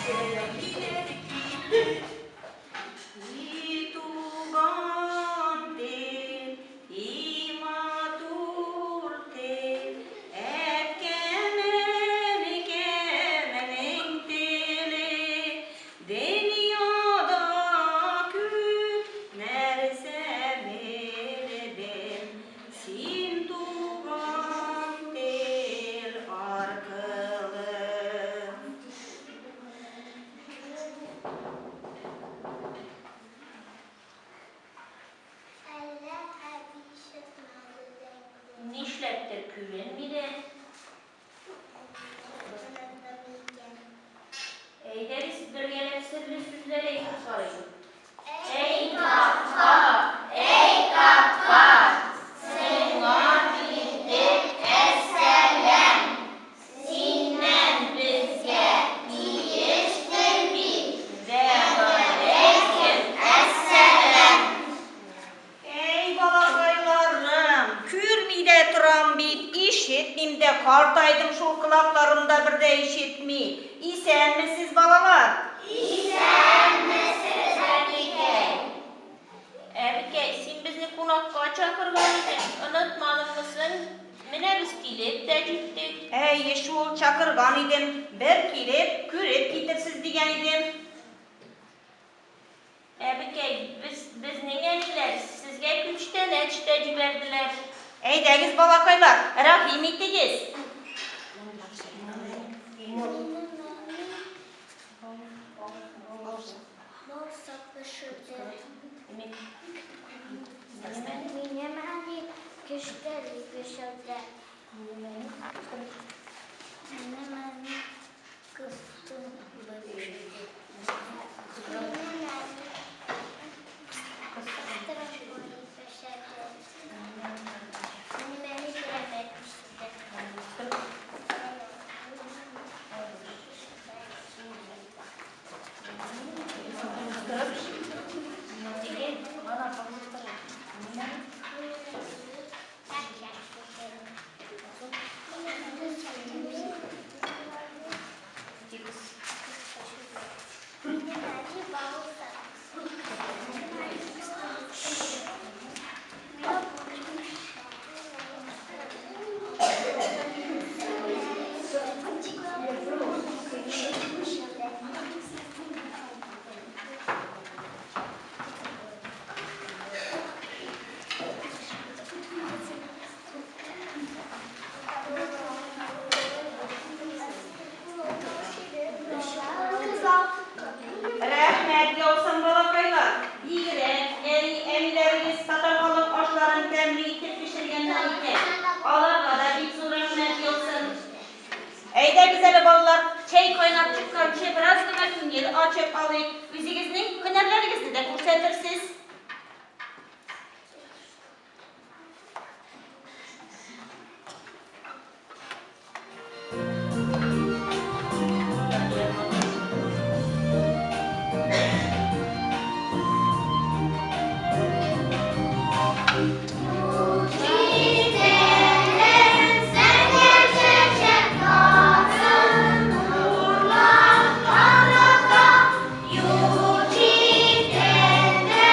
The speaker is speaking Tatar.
Килер китер. И туган тел, и матур тел, әбкәм, әнкәмнең теле, дөньяда күп нәрсә белдем син туган тел аркылы. Әллә әби чыкмады да инде. Нишләптер күренми дә. Оныттым икән. Әйдәгез, бергәләп серле сүзләр әйтеп карыйк. Әй, капка, әй капка, сиңа килдек әссәлам. Синнән безгә тиештер бит. Вәгаләйкем әссәлам. Әй, балакайларым, күрми дә торам бит, ишетмим дә, картайдым шул, колакларым да бер дә ишетми. Исәнмесез, балалар? Исәнмесез, әбикәй. Әбикәй, син безне кунакка чакырган идең, онытмадыңмы соң? Менә без килеп тә җиттек. Әйе шул, чакырган идем, бер килеп, күреп китерсез дигән идем. Әбекәй, без, безнең әниләр сезгә күчтәнәч тә җибәрделәр. Әйдәгез, балакайлар, рәхим итегез. Минем әни бавырсак пешерде. Минем әни кешкәли пешерде. Минем әни кыстыбый пешерде. Минем әни трамбой пешерде. Минем әни пәрәмәч пешерде. Минем әни чәк-чәк пешерде. Минем әни бавырсак Рәхмәт яусын, балакайлар. Бигрәк әни, әниләрегез татар халык ашларын тәмле итеп пешергәннәр икән. Аларга да бик зур рәхмәт яусын. Әйдәгез әле, балалар, чәй кайнап чыкканчы бераз гына күңел ачып алыйк. Үзегезнең һөнәрләрегезне дә күрсәтерсез. Юл читендә.